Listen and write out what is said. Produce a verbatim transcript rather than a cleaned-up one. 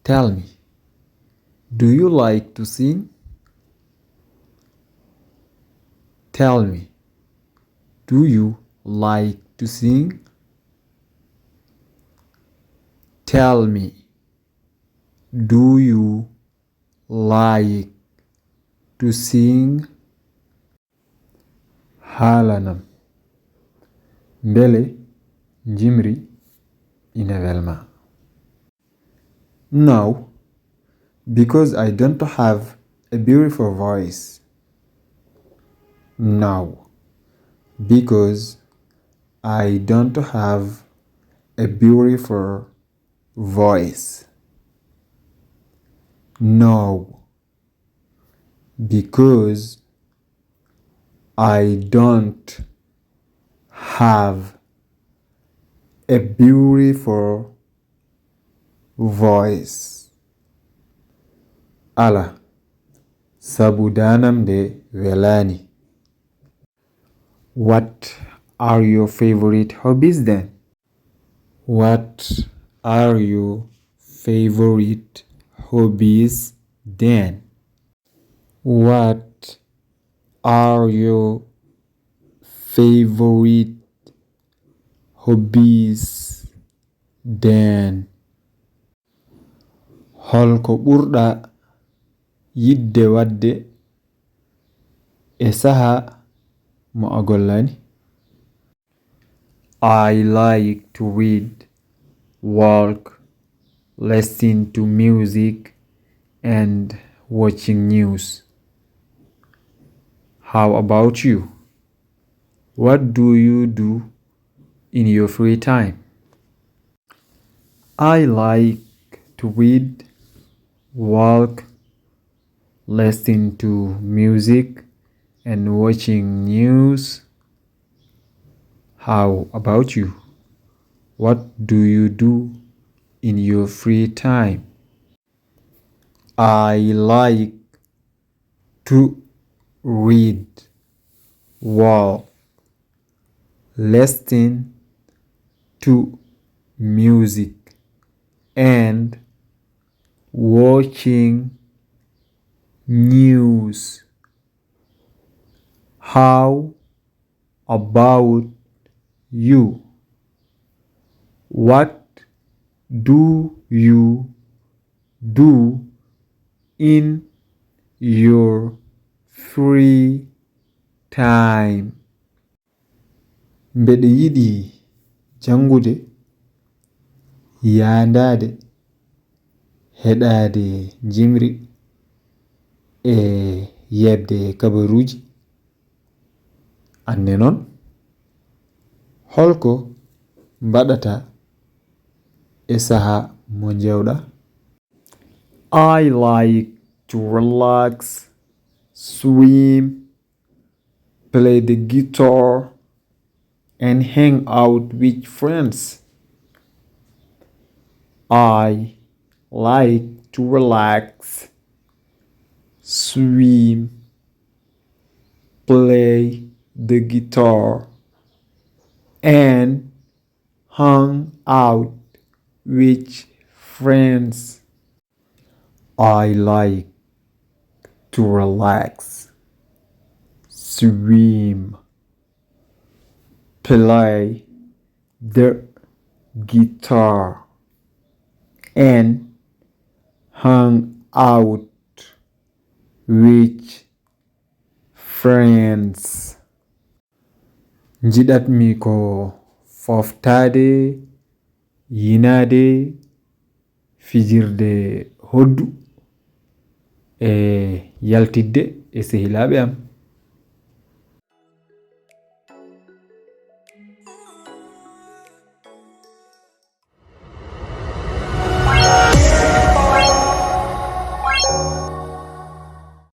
Tell me, do you like to sing? Tell me, do you like to sing? Tell me, do you like to sing? Haalanam, mbele njimri ina welma? No, because I don't have a beautiful voice. No, because I don't have a beautiful voice. No, because I don't have a beautiful voice. Ala, sabu danam nde welani. What are your favorite hobbies then? What are your favorite hobbies then? What are your favorite hobbies then? Holko ɓurɗa yiɗde waɗde e saha mo a gollani? I like to read, walk, listen to music, and watching news. How about you? What do you do in your free time? I like to read, walk, listen to music, and watching news. How about you? What do you do in your free time? I like to read, walk, listen to music, and watching news. How about you? What do you do in your free time? Mbeɗa yiɗi janngude, yaandaade, heɗaade njimri e yeɓde kabaruuji. Aan ne noon, holko mbaɗata e saha mo njeewɗa? I like to relax, swim, play the guitar, and hang out with friends. I like to relax, swim, play the guitar, and hang out with friends. I like to relax, swim, play the guitar, and hang out with friends. Njiɗatmi ko foftaade, yinaade, fijirde hoddu e yaltidde e sehilaaɓe am.